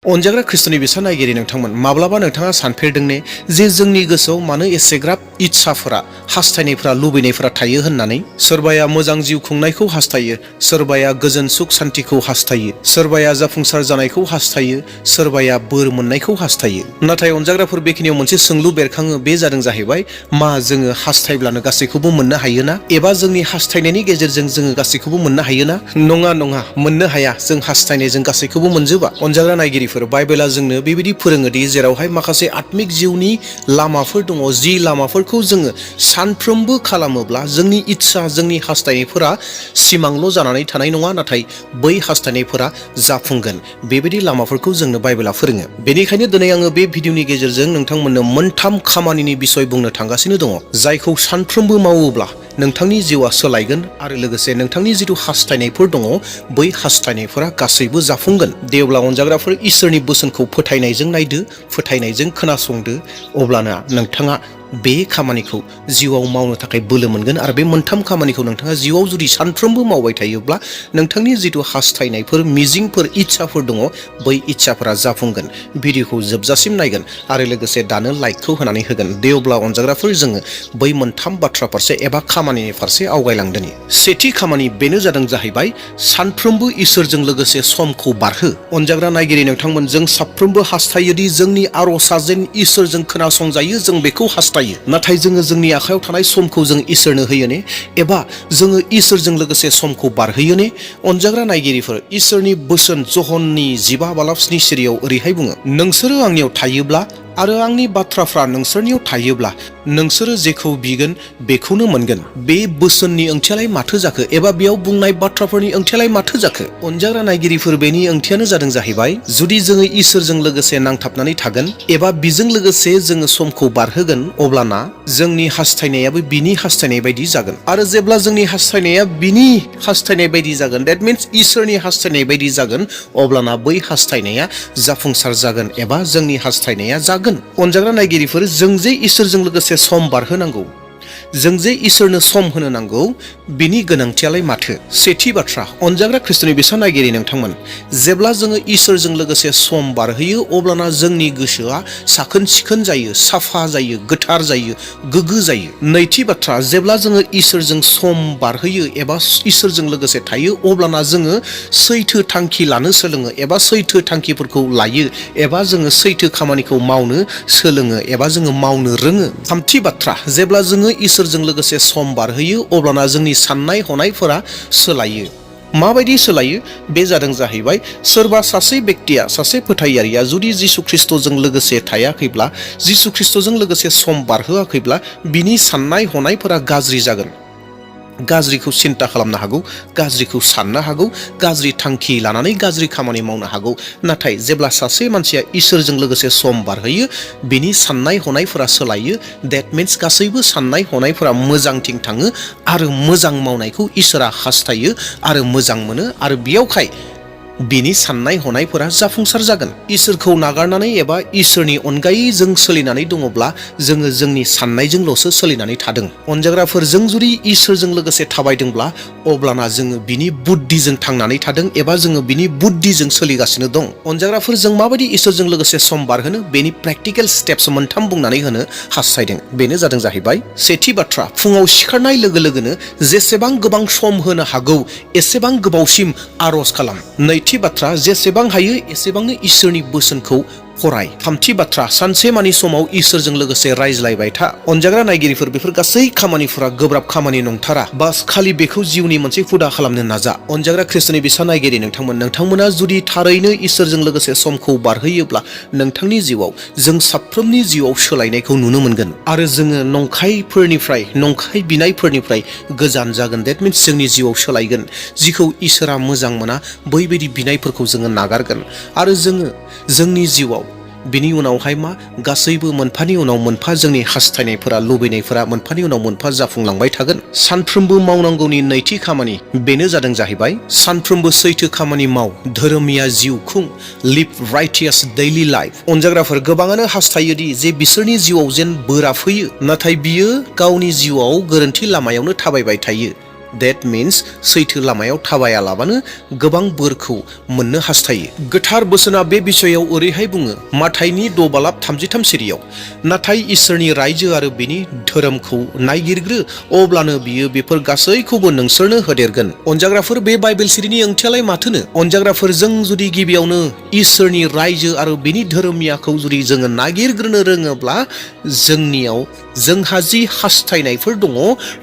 अनजाग्रा ख्रिस्ट'नि बिसा नायगिरि नोंथांमोन, माब्लाबा नोंथाङा सानफेरदों ने जे जोंनि गोसोआव मानो एसेग्राब इच्छाफोरा, हास्थायनायफोरा, लुबैनायफोरा थायो होननानै? सोरबाया मोजां जिउ खुंनायखौ हास्थायो, सोरबाया गोजोन सुख सान्तिखौ हास्थायो, सोरबाया जाफुंसार जानायखौ हास्थायो, सोरबाया बोर मोननायखौ हास्थायो। नाथाय अनजाग्राफोर, बेखिनियाव मोनसे सोंलु बेरखाङो, बे जादों जाहैबाय मा जोङो हास्थायब्लानो गासैखौबो मोननो हायोना? एबा जोंनि हास्थायनायनि गेजेरजों जोङो गासैखौबो मोननो हायोना? नङा नङा, मोननो हाया। जों हास्थायनायजों गासैखौबो मोनजोबा। अनजाग्रा नायगिरि, बाइबेला जोंनो बेबायदि फोरोङोदि जेरावहाय माखासे आत्मिक जिउनि लामाफोर दङ, जि लामाफोरखौ जोङो सानफ्रोमबो खालामोब्ला जोंनि इच्छा, जोंनि हास्थायनायफोरा सिमांल' जानानै थानाय नङा, नाथाय बै हास्थायनायफोरा जाफुंगोन। बेबायदि लामाफोरखौ जोंनो बाइबेला फोरोङो। बेनिखायनो दिनै आङो बे भिडिअनि गेजेरजों नोंथांमोननो मोनथाम खामानिनि बिसय बुंनो थांगासिनो दङ, जायखौ सानफ्रोमबो मावोब्ला नोंथांनि जिउआ सोलायगोन आरो लोगोसे नोंथांनि जिथु हास्थायनायफोर दङ, बै हास्थायनायफोरा गासैबो जाफुंगोन। दे अब्ला अनजाग्राफोर, इसोरनि बोसोनखौ फोथायनायजों नायदो, फोथायनायजों खोनासंदो, अब्लाना नोंथाङा बे खामानिखौ जिउआव मावनो थाखाय बोलो मोनगोन। आरो बे मोनथाम खामानिखौ नोंथाङा जिउआव जुदि सानफ्रोमबो मावबाय थायोब्ला नोंथांनि जिथु हास्थायनायफोर, मिजिंफोर, इच्छाफोर दङ, बै इच्छाफोरा जाफुंगोन। भिडिअखौ जोबजासिम नायगोन आरो लोगोसे दानो लाइकखौ होनानै होगोन। दे अब्ला अनजाग्राफोर, जोङो बै मोनथाम बाथ्रा फारसे एबा खामानिनि फारसे आवगायलांदोनि। सेथि खामानि बेनो जादों जाहैबाय सानफ्रोमबो इसोरजों लोगोसे समखौ बारहो। अनजाग्रा नायगिरि नोंथांमोन, जों साफ्रोमबो हास्थायोदि जोंनि आर'जआ जेन इसोरजों खोनासंजायो, जों बेखौ हास्थायो। नाथाय जोङो जोंनि आखायाव थानाय समखौ जों इसोरनो होयो ने? एबा जोङो इसोरजों लोगोसे समखौ बारहोयो ने? अनजाग्रा नायगिरिफोर, इसोरनि बोसोन जहननि 15:7 सिरियाव ओरैहाय बुङो, नोंसोरो आंनियाव थायोब्ला आरो आंनि बाथ्राफ्रा नोंसोरनियाव थायोब्ला नोंसोरो जेखौ बिगोन बेखौनो मोनगोन। बे बोसोननि ओंथियालाय माथो जाखो? एबा बेयाव बुंनाय बाथ्राफोरनि ओंथियालाय माथो जाखो? अनजाग्रा नायगिरिफोर, बेनि ओंथियानो जादों जाहैबाय, जुदि जोङो इसोरजों लोगोसे नांथाबनानै थागोन एबा बिजों लोगोसे जोङो समखौ बारहोगोन, अब्लाना जोंनि हास्थायनायाबो बिनि हास्थायनाय बायदि जागोन। आरो जेब्ला जोंनि हास्थायनाया बिनि हास्थायनाय बायदि जागोन, देट मिन्स इसोरनि हास्थायनाय बायदि जागोन, अब्लाना बै हास्थायनाया जाफुंसार जागोन एबा जोंनि हास्थायनाया जागोन। अनजाग्रा नायगिरिफोर, जों जे इसोरजों लोगोसे सम बारहोनांगौ, जों जे इसोरनो सम होनो नांगौ, बिनि गोनांथियालाय माथो? सेथि बाथ्रा, अनजाग्रा ख्रिस्ट'नि बिसा नायगिरि नोंथांमोन, जेब्ला जोङो इसोरजों लोगोसे सम बारहोयो, अब्लाना जोंनि गोसोआ साखोन सिखोन जायो, साफा जायो, गोथार जायो, गोग्गो जायो। नैथि बाथ्रा, जेब्ला जोङो इसोरजों सम बारहोयो एबा इसोरजों लोगोसे थायो, अब्लाना जोङो सैथो थांखि लानो सोलोङो एबा सैथो थांखिफोरखौ लायो एबा जोङो सैथो खामानिखौ मावनो सोलोङो एबा जोङो मावनो रोङो। थामथि बाथ्रा, जेब्ला जोङो इसोरजों लोगोसे सम बारहोयो, अब्लाना जोंनि साननाय हनायफोरा सोलायो। माबायदि सोलायो? बे जादों जाहैबाय, सोरबा सासे बेक्तिया, सासे फोथायारिया जुदि जिसु ख्रिस्ट'जों लोगोसे थायाखैब्ला, जिसु ख्रिस्ट'जों लोगोसे सम बारहोआखैब्ला, बिनि साननाय हनायफोरा गाज्रि जागोन। गाज्रिखौ सिन्ता खालामनो हागौ, गाज्रिखौ साननो हागौ, गाज्रि थांखि लानानै गाज्रि खामानि मावनो हागौ। नाथाय जेब्ला सासे मानसिया इसोरजों लोगोसे सम बारहोयो, बिनि साननाय हनायफोरा सोलायो। देट मिन्स गासैबो साननाय हनायफोरा मोजांथिं थाङो आरो मोजां मावनायखौ इसोरा हास्थायो आरो मोजां मोनो, आरो बेयावखाय बिनि साननाय हनायफोरा जाफुंसार जागोन। इसोरखौ नागारनानै एबा इसोरनि अनगायै जों सोलिनानै दङब्ला जोङो जोंनि साननायजोंल'सो सोलिनानै थादों। अनजाग्राफोर, जों जुदि इसोरजों लोगोसे थाबायदोंब्ला, अब्लाना जोङो बिनि बुद्धिजों थांनानै थादों एबा जोङो बिनि बुद्धिजों सोलिगासिनो दं। अनजाग्राफोर, जों माबायदि इसोरजों लोगोसे सम बारहोनो, बेनि प्रेक्टिकेल स्टेप्स मोनथाम बुंनानै होनो हास्थायदों। बेनो जादों जाहैबाय, सेथि बाथ्रा, फुङाव सिखारनाय लोगो लोगोनो जेसेबां गोबां सम होनो हागौ एसेबां गोबावसिम आर'ज खालाम। नैथि बाथ्रा, जेसेबां हायो एसेबांनो इसोरनि बोसोनखौ फराय। थामथि बाथ्रा, सानसेमानि समाव इसोरजों लोगोसे रायज्लायबाय था। अनजाग्रा नायगिरिफोर, बेफोर गासै खामानिफोरा गोब्राब खामानि नंथारा। बास खालि बेखौ जिउनि मोनसे हुदा खालामनो नाजा। अनजाग्रा ख्रिस्ट'नि बिसा नायगिरि नोंथांमोन, नोंथांमोना जुदि थारैनो इसोरजों लोगोसे समखौ बारहोयोब्ला, नोंथांनि जिउआव, जों साफ्रोमनि जिउआव सोलायनायखौ नुनो मोनगोन आरो जोङो नंखायफोरनिफ्राय, नंखाय बिनायफोरनिफ्राय गोजान जागोन। देट मिन्स जोंनि जिउआव सोलायगोन। जिखौ इसोरा मोजां मोना, बैबायदि बिनायफोरखौ जोङो नागारगोन आरो जोङो जोंनि जिउआव बिनि उनावहाय मा, गासैबो मोनफानि उनाव मोनफा जोंनि हास्थायनायफोरा, लुबैनायफोरा मोनफानि उनाव मोनफा जाफुंलांबाय थागोन। सानफ्रोमबो मावनांगौनि नैथि खामानि बेनो जादों जाहैबाय, सानफ्रोमबो सैथो खामानि माव, धोरोमिया जिउ खुं, लिभ राइटियास दैलि लाइफ। अनजाग्राफोर, गोबाङानो हास्थायोदि जे बिसोरनि जिउआव जेन बोरा फैयो, नाथाय बियो गावनि जिउआव गोरोन्थि लामायावनो थाबायबाय थायो। That means सैथो लामायाव थाबायालाबानो गोबां बोरखौ मोननो हास्थायो। गोथार बोसोना बे बिसयाव ओरैहाय बुङो माथाइनि 6:33 सिरियाव, नाथाय इसोरनि रायजो आरो बिनि धोरोमखौ नायगिरग्रो, अब्लानो बियो बेफोर गासैखौबो नोंसोरनो होदेरगोन। अनजाग्राफोर, बे बाइबेल सिरिनि ओंथियालाय माथोनो? अनजाग्राफोर, जों जुदि गिबियावनो इसोरनि रायजो आरो बिनि धोरोमियाखौ जुदि जोङो नागिरग्रोनो रोङोब्ला जोंनियाव जोंहा जि हास्थायनायफोर दङ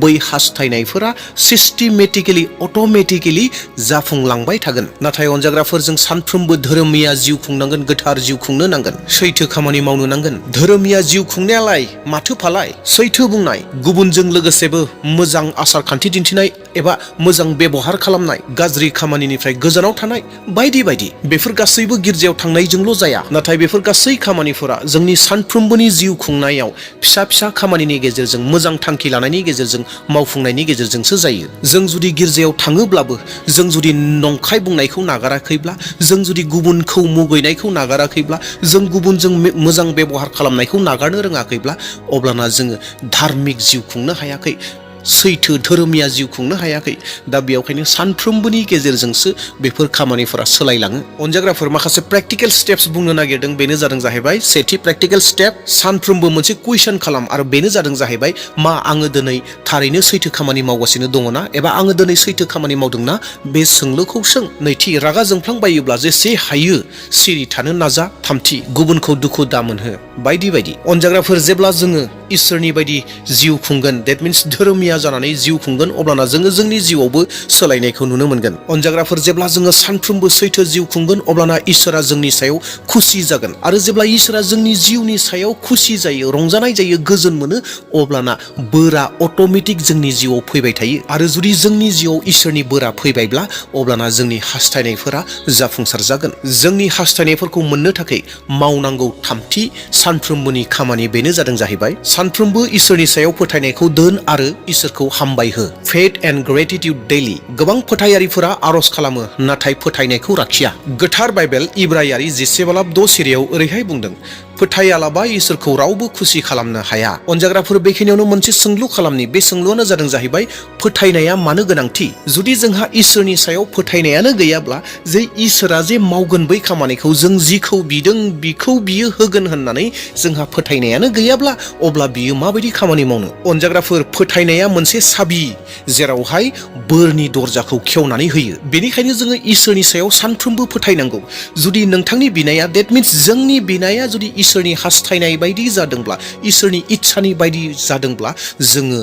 बै हास्थायनायफोरा सिस्टेमेटिकेलि अट'मेटिकेलि जाफुंलांबाय थागोन। नाथाय अनजाग्राफोर, जों सानफ्रोमबो धोरोमिया जिउ खुंनांगोन, गोथार जिउ खुंनो नांगोन, सैथो खामानि मावनो नांगोन। धोरोमिया जिउ खुंनायालाय माथो फालाय? सैथो बुंनाय, गुबुनजों लोगोसेबो मोजां आसार खान्थि दिन्थिनाय एबा मोजां बेबहार खालामनाय, गाज्रि खामानिनिफ्राय गोजानाव थानाय बायदि बायदि। बेफोर गासैबो गिर्जायाव थांनायजोंल' जाया, नाथाय बेफोर गासै खामानिफोरा जोंनि सानफ्रोमबोनि जिउ खुंनायाव फिसा फिसा खामानिनि गेजेरजों, मोजां थांखि लानायनि गेजेरजों, मावफुंनायनि गेजेरजोंसो जायो। जों जुदि गिर्जायाव थाङोब्लाबो जों जुदि नंखाय बुंनायखौ नागाराखैब्ला, जों जुदि गुबुनखौ मुगैनायखौ नागाराखैब्ला, जों गुबुनजों मोजां बेबहार खालामनायखौ नागारनो रोङाखैब्ला, अब्लाना जोङो धार्मिक जिउ खुंनो हायाखै, सैथो धोरोमिया जिउ खुंनो हायाखै। दा बेयावखायनो सानफ्रोमबोनि गेजेरजोंसो बेफोर खामानिफोरा सोलायलाङो। अनजाग्राफोर, माखासे प्रेक्टिकेल स्टेप्स बुंनो नागिरदों। बेनो जादों जाहैबाय, सेथि प्रेक्टिकेल स्टेप, सानफ्रोमबो मोनसे कुइसन खालाम, आरो बेनो जादों जाहैबाय, मा आङो दिनै थारैनो सैथो खामानि मावगासिनो दङना, एबा आङो दिनै सैथो खामानि मावदोंना? बे सोंलुखौ सों। नैथि, रागा जोंफ्लांबायोब्ला जेसे हायो सिरि थानो नाजा। थामथि, गुबुनखौ दुखु दामोनहो, बायदि बायदि। अनजाग्राफोर, जेब्ला जोङो इसोरनि बायदि जिउ खुंगोन, देट मिन्स धोरोमिया जानानै जिउ खुंगोन, अब्लाना जोङो जोंनि जिउआवबो सोलायनायखौ नुनो मोनगोन। अनजाग्राफोर, जेब्ला जोङो सानफ्रोमबो सैथो जिउ खुंगोन, अब्लाना इसोरा जोंनि सायाव खुसि जागोन, आरो जेब्ला इसोरा जोंनि जिउनि सायाव खुसि जायो, रंजानाय जायो, गोजोन मोनो, अब्लाना बोरा अट'मेटिक जोंनि जिउआव फैबाय थायो। आरो जुदि जोंनि जिउआव इसोरनि बोरा फैबायब्ला, अब्लाना जोंनि हास्थायनायफोरा जाफुंसार जागोन। जोंनि हास्थायनायफोरखौ मोननो थाखाय मावनांगौ थामथि सानफ्रोमबोनि खामानि, बेनो जादों जाहैबाय, सानफ्रोमबो इसोरनि सायाव फोथायनायखौ दोन आरो इसोरखौ हामबाय हो। फेथ एन्ड ग्रेटिट्युड डेइलि। गोबां फोथायारिफोरा आर'ज खालामो, नाथाय फोथायनायखौ लाखिया। गोथार बाइबेल इब्रायारि 10:6 सिरियाव ओरैहाय बुंदों, फोथायालाबा इसोरखौ रावबो खुसि खालामनो हाया। अनजाग्राफोर, बेखिनियावनो मोनसे सोंलु खालामनि। बे सोंलुआनो जादों जाहैबाय, फोथायनाया मानो गोनांथि? जुदि जोंहा इसोरनि सायाव फोथायनायानो गैयाब्ला, जे इसोरा जे मावगोन बै खामानिखौ, जों जिखौ बिदों बिखौ बियो होगोन होननानै जोंहा फोथायनायानो गैयाब्ला, अब्ला बियो माबायदि खामानि मावनो? अनजाग्राफोर, फोथायनाया मोनसे साबि जेरावहाय बोरनि दरजाखौ खेवनानै होयो। बेनिखायनो जोङो इसोरनि सायाव सानफ्रोमबो फोथायनांगौ। जुदि नोंथांनि बिनाया, देट मिन्स जोंनि बिनाया जुदि इसोरनि हास्थायनाय बायदि जादोंब्ला, इसोरनि इच्छानि बायदि जादोंब्ला, जोङो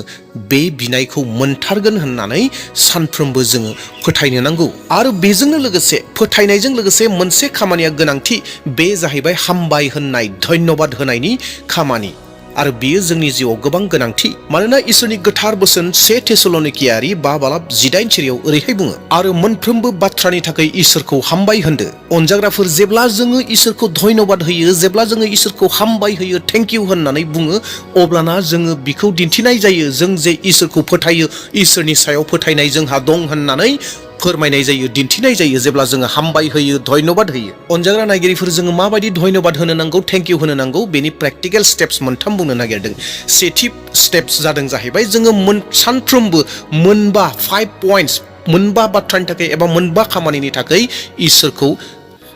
बे बिनायखौ मोनथारगोन होननानै सानफ्रोमबो जोङो फोथायनो नांगौ। आरो बेजोंनो लोगोसे, फोथायनायजों लोगोसे मोनसे खामानिया गोनांथि, बे जाहैबाय हामबाय होननाय, धन्यबाद होनायनि खामानि। आरो बियो जोंनि जिउआव गोबां गोनांथि। मानोना इसोरनि गोथार बोसोन 1 थेसलनिकियारि 5:18 सिरियाव ओरैहाय बुङो, आरो मोनफ्रोमबो बाथ्रानि थाखाय इसोरखौ हामबाय होनदो। अनजाग्राफोर, जेब्ला जोङो इसोरखौ धन्यबाद होयो, जेब्ला जोङो इसोरखौ हामबाय होयो, थेंक इउ होननानै बुङो, अब्लाना जोङो बिखौ दिन्थिनाय जायो, जों जे इसोरखौ फोथायो, इसोरनि सायाव फोथायनाय जोंहा दं होननानै फोरमायनाय जायो, दिन्थिनाय जायो, जेब्ला जोङो हामबाय होयो, धन्यबाद होयो। अनजाग्रा नायगिरिफोर, जोङो माबायदि धन्यबाद होनो नांगौ, थेंक इउ होनो नांगौ, बेनि प्रेक्टिकेल स्टेप्स मोनथाम बुंनो नागिरदों। सेथि स्टेप्स जादों जाहैबाय, जोङो सानफ्रोमबो 5 पइन्ट्स, 5 बाथ्रानि थाखाय एबा 5 खामानिनि थाखाय इसोरखौ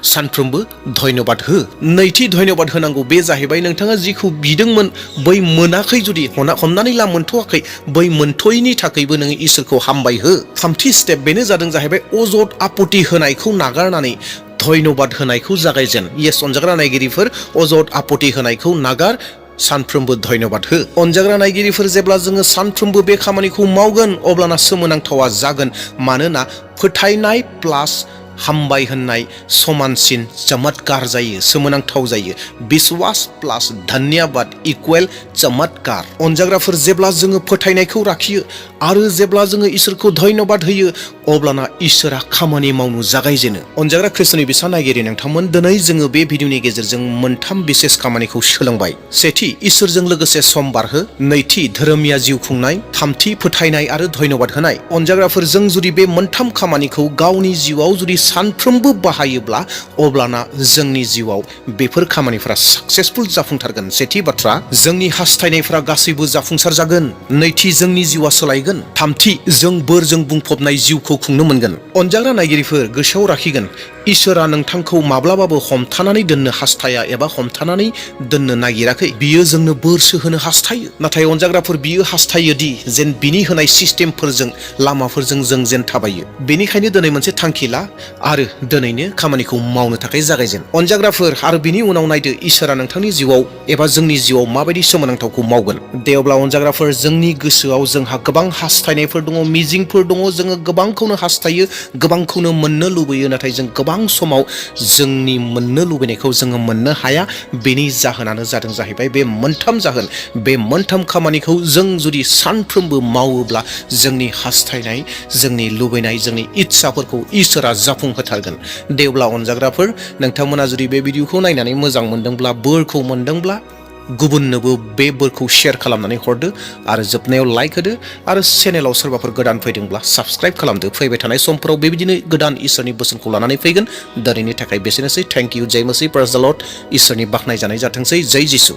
सानफ्रोमबो धन्यबाद हो। नैथि धन्यबाद होनांगौ, बे जाहैबाय, नोंथाङा जिखौ बिदोंमोन बै मोनाखै, जुदि हमनानै ला मोनथ'वाखै, बै मोनथ'यैनि थाखायबो नोङो इसोरखौ हामबाय हो। थामथि स्टेप, बेनो जादों जाहैबाय, अजद आपत्ति होनायखौ नागारनानै धन्यबाद होनायखौ जागायजेन। येस अनजाग्रा नायगिरिफोर, अजद आपत्ति होनायखौ नागार, सानफ्रोमबो धन्यबाद हो। अनजाग्रा नायगिरिफोर, जेब्ला जोङो सानफ्रोमबो बे खामानिखौ मावगोन, अब्लाना सोमोनांथावा जागोन। मानोना फोथायनाय प्लास हामबाय होननाय समानसिन चमत्कार जायो, सोमोनांथाव जायो। बिश्वास प्लास धन्यबाद इकुवेल चमत्कार। अनजाग्राफोर, जेब्ला जोङो फोथायनायखौ लाखियो आरो जेब्ला जोङो इसोरखौ धन्यबाद होयो, अब्लाना इसोरा खामानि मावनो जागायजेनो। अनजाग्रा ख्रिस्ट'नि बिसा नायगिरि नोंथांमोन, दिनै जोङो बे भिडिअनि गेजेरजों मोनथाम बिसेस खामानिखौ सोलोंबाय। सेथि, इसोरजों लोगोसे सम बारहो। नैथि, धोरोमिया जिउ खुंनाय। थामथि, फोथायनाय आरो धन्यबाद होनाय। अनजाग्राफोर, जों जुदि बे मोनथाम खामानिखौ गावनि जिउआव जुदि सानफ्रोमबो बाहायोब्ला अब्लाना जोंनि जिउआव बेफोर खामानिफोरा साक्सेसफुल जाफुंथारगोन। सेथि बाथ्रा, जोंनि हास्थायनायफोरा गासैबो जाफुंसार जागोन। नैथि, जोंनि जिउआ सोलायगोन। थामथि, जों बोरजों बुंफबनाय जिउखौ खुंनो मोनगोन। अनजाग्रा नायगिरिफोर, गोसोआव लाखिगोन, इसोरा नोंथांखौ माब्लाबाबो हमथानानै दोननो हास्थाया एबा हमथानानै दोननो नागिराखै। बियो जोंनो बोरसो होनो हास्थायो। नाथाय अनजाग्राफोर, बियो हास्थायोदि जेन बिनि होनाय सिस्टेमफोरजों, लामाफोरजों जों जेन थाबायो। बेनिखायनो दिनै मोनसे थांखि ला आरो दिनैनो खामानिखौ मावनो थाखाय जागायजेन। अनजाग्राफोर, आरो बिनि उनाव नायदो इसोरा नोंथांनि जिउआव एबा जोंनि जिउआव माबायदि सोमोनांथावखौ मावगोन। दे अब्ला अनजाग्राफोर, जोंनि गोसोआव जोंहा गोबां हास्थायनायफोर दङ, मिजिंफोर दङ। जोङो गोबांखौनो हास्थायो, गोबांखौनो मोननो लुबैयो, नाथाय जों गोबां समाव जोंनि मोननो लुबैनायखौ जोङो मोननो हाया। बेनि जाहोनानो जादों जाहैबाय बे मोनथाम जाहोन। बे मोनथाम खामानिखौ जों जुदि सानफ्रोमबो मावोब्ला जोंनि हास्थायनाय, जोंनि लुबैनाय, जोंनि इच्छाफोरखौ इसोरा जाफुंहोथारगोन। दे अब्ला अनजाग्राफोर, नोंथांमोना जुदि बे भिडिअखौ नायनानै मोजां मोनदोंब्ला, बोरखौ मोनदोंब्ला गुबुननोबो बे बोरखौ शेयार खालामनानै हरदो आरो जोबनायाव लाइक होदो आरो चेनेलाव सोरबाफोर गोदान फैदोंब्ला साबस्क्राइब खालामदो। फैबाय थानाय समफोराव बेबायदिनो गोदान इसोरनि बोसोनखौ लानानै फैगोन। दिनैनि थाखाय बेसेनोसै। थेंक इउ, जय मसीह, प्रेज द लर्ड। इसोरनि बाख्नायजानाय जाथोंसै। जय जिसु।